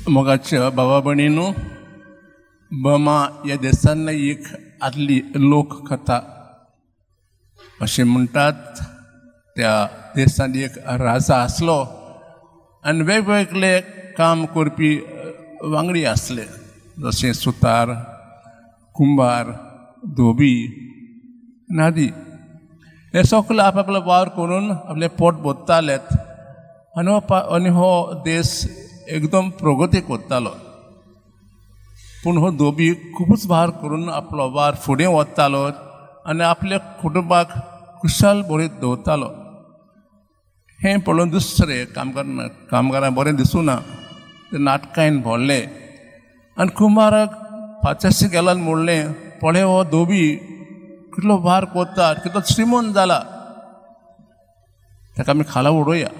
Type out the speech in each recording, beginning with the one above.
मोगाच्या बाबा भयणीनू, बर्मा ह्या देशांतली एक आदली लोककथा. अशें म्हणटात त्या देशांत एक राजा आसलो आनी वेगवेगळे काम करपी वांगडी आसले, जशें सुतार, कुंभार, धोबी आदी. हे सगळे आप आपलो वावर करून आपलें पोट भरतालेत आनी हो देश एकदम प्रगती करतालो. पूण हो धोबी खुबूच वावर करून आपलो वावर फुडें वतालो आनी आपल्या कुटुंबाक खुशाल बरीत दवरतालो. हें पळोवन दुसरे कामगारांक बरें दिसूना, ते नाटकान भरले आनी कुंभाराक पाचाशी गेल्यान म्हणलें, पळय हो धोबी कितलो वावर करता, कितलो श्रीमंत जाला, ताका आमी खाला उडोवया.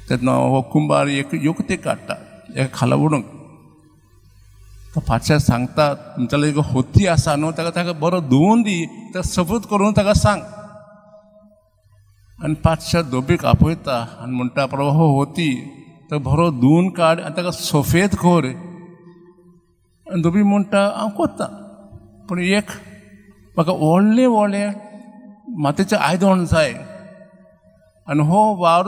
तेन्ना हो कुंभार एक युक्ती काडटा एका खाला उडोवंक. तो पातशा सांगता, तुमच्या एक होती आसा न्हू, ताका ताका बरो धुवून दी, ताका सबूत करून ताका सांग. आनी पातशा धोबीक आपयता आनी म्हणटा, प्रभा हो होती तो बरो धुवून काड आनी ताका सफेद कर. आनी धोबी म्हणटा, हांव कोत्ता, पूण एक म्हाका व्हडलें व्हडलें मातयेचें आयदण जाय. आनी हो वावर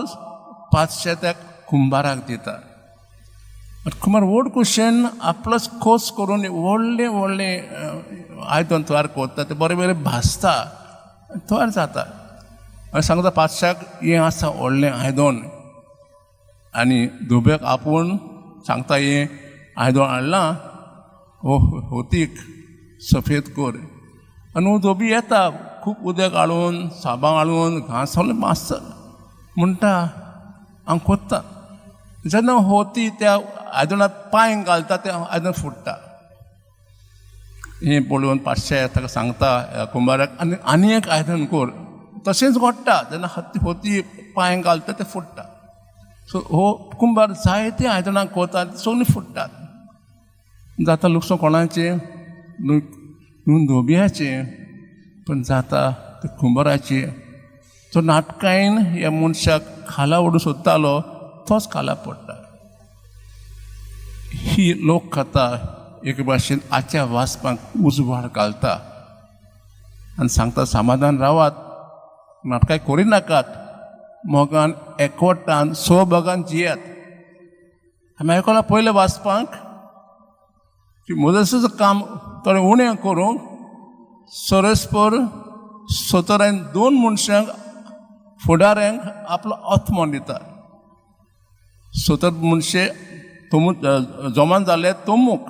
पातशा त्या कुंभाराक दिता. कुंभार व्हड कुशेन आपलोच खोस करून व्हडलें व्हडलें आयदन तयार करता, तें बरें बरें भाजता, तयार जाता. आनी सांगता पातशाक, हें आसा व्हडलें आयदन. आनी धोब्याक आपोवन सांगता, हें आयदन हाडलां, हो होतीक सफेद कर. आनी हो धोबी येता, खूब उदक हाडून, साबां हाडून, घांस सगळें मासता, म्हणटा हांव कोत्ता. जेन्ना होती त्या आयदनांत पांय घालता, तें आयदन फुट्टा. हें पळोवन पातशा ताका सांगता कुंभाराक, आनी आनी एक आयदन कर. तशेंच घडटा, जेन्ना होती पांय घालता तें फुट्टा. सो हो कुंभार जायतीं आयदनां कोता, सगळीं फुट्टात. जाता लुकसाण कोणाचें? न्हू धोब्याचें, पूण जाता तें कुंभाराचें. तो नाटकायन ह्या मनशाक खाला ओडूंक सोदतालो, तोच खाला पडटा. ही लोककथा एक भाशेन आजच्या वाचपाक उजवाड घालता आनी सांगता, समाधान रावात, नाटकां करिनाकात, मोगान एकवटान सहभागान जियात. आमी आयकलां पयलें वाचपाक की मोजेसाचें काम थोडें उणें करूंक सरस्पर सतरान दोन मनशांक फुडाऱ्यांक आपलो आत्मो दिता. 70 मनशे जमान जाले तोमूक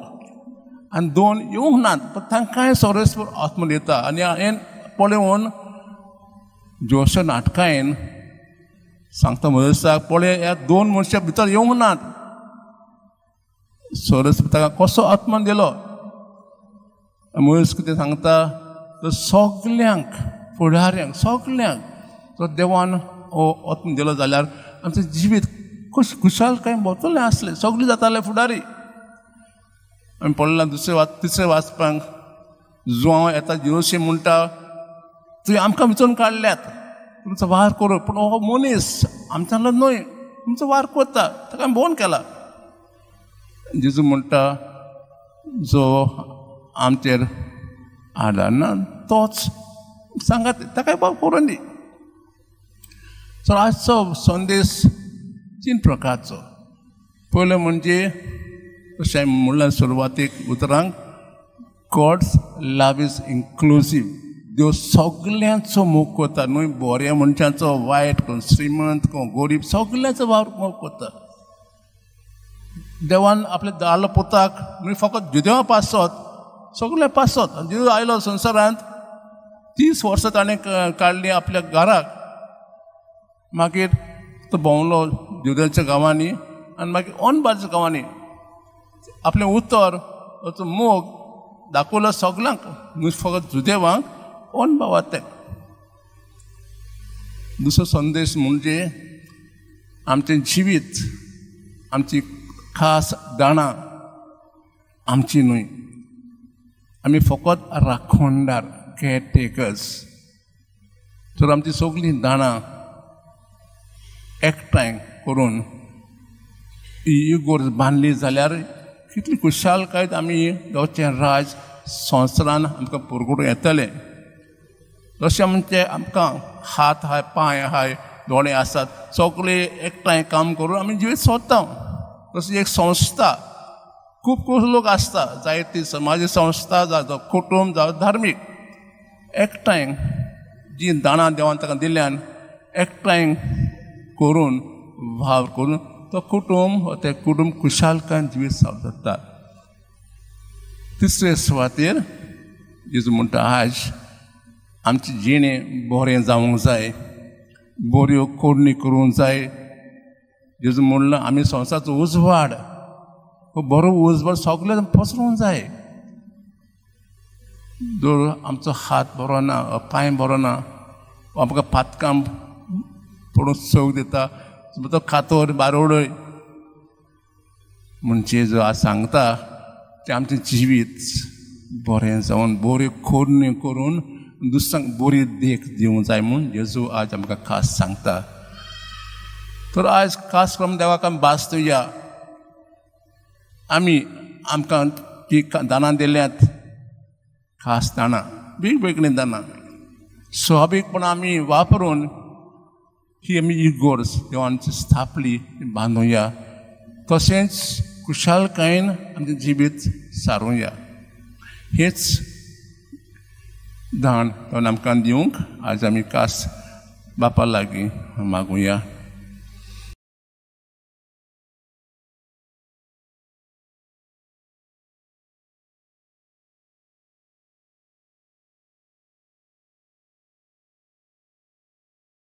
आनी दोन येवंक नात, पूण तांकांय सरस्पर आत्मो दिता. आनी हें पळोवन जोश नाटकायन सांगता मोजेसाक, पळय ह्या दोन मनशां भितर येवंक नात, सरस्पर ताका कसो आत्मो दिलो. मोजेस कितें सांगता, तो सगल्यांक फुडाऱ्यांक सगल्यांक तो देवान हो आत्मो दिलो जाल्यार आमचें जिवीत खुशाल कांय भोंवतलें आसलें, सगळीं जातालें फुडारी. आमी पळयलां दुसरें तिसरें वाचपाक जुवांव येता जिरोशी म्हणटा, तुवें आमकां विचून काडल्यात तुमचो वावर करूं, पूण हो मनीस आमच्यालो न्हय, तुमचो वावर करता, ताका आमी भोवन केला. जेजू म्हणटा, जो आमचेर आदारना तोच सांगात, ताकाय बाब करून दी. सो आजचो संदेश तीन प्रकारचो. पयलो म्हणजे अशें म्हणलां सुरवातीक उतरांक, गॉड्स लव is inclusive. देव सगल्यांचो मोग करता, न्हय बऱ्या मनशांचो, वायट, कोण श्रीमंत कोण गरीब, सगल्यांचो वावर मोग करता. देवान आपल्या दालो पुताक न्हय फकत जुदेवा पासत, सगळें पासत. जेजू आयलो संवसारांत, 30 वर्सां ताणें काडलीं आपल्या घराक, मागीर तो भोंवलो जुद्यांच्या गांवांनी आनी मागीर अनबाजच्या गांवांनी. आपलें उतर, ताचो मोग दाखयलो सगल्यांक, न्हय फकत जुदेवांक, अनभावात ते. दुसरो संदेश म्हणजे आमचें जिवीत, आमची खास दाणां आमची न्हय, आमी फकत राखणदार, केअरटेकर्स. तर आमची सगळीं दाणां एकठांय करून ही इगोर्ज बांदली जाल्यार कितली खुशालकायेन आमी देवाचें राज संवसारान आमकां पुरगुटूं येतलें. जशें म्हणजे आमकां हात आहाय, पांय आहाय, दोळे आसात, सगळे एकठांय काम करून आमी जिवीत सोदता. तशी एक संस्था खूब खूब लोक आसता, जायती समाजी संस्था जावं कुटूंब जावं धार्मीक, एकठांय जी दाणां देवान ताका दिल्यान एकठांय करून वावर करून तो कुटूंब तें कुटूंब खुशालकायेन जिवीत सारता. तिसरे सुवातेर जेजू म्हणटा आज आमचें जिणें बरें जावंक जाय, बऱ्यो कोडणी करूंक जाय. जेजू म्हणलां आमी संवसाराचो उजवाड, हो बरो उजवाड सगळे पसरूंक जाय. जर आमचो हात बरो ना, पांय बरो ना, आमकां पातकां पडून सग दिता, तो कातोर बारोडय म्हणजे जो आज सांगता तें आमचें जिवीत बरें जावन बऱ्यो कोरण्यो करून दुसऱ्यांक बरी देख दिवंक जाय म्हूण जेजू आज आमकां खास सांगता. तर आज खास करून देवाक आमी भासतुया, आमी आमकां ती दानां दिल्यात, खास दाणां, वेगवेगळीं दानां स्वाभावीकपणान आमी वापरून ही आमी इगोर्ज देवान स्थापली बांदुया, तशेंच खुशालकायेन आमचें जिवीत सारुया. हेच दान देवान आमकां दिवंक आज आमी खास बापा लागीं मागुया.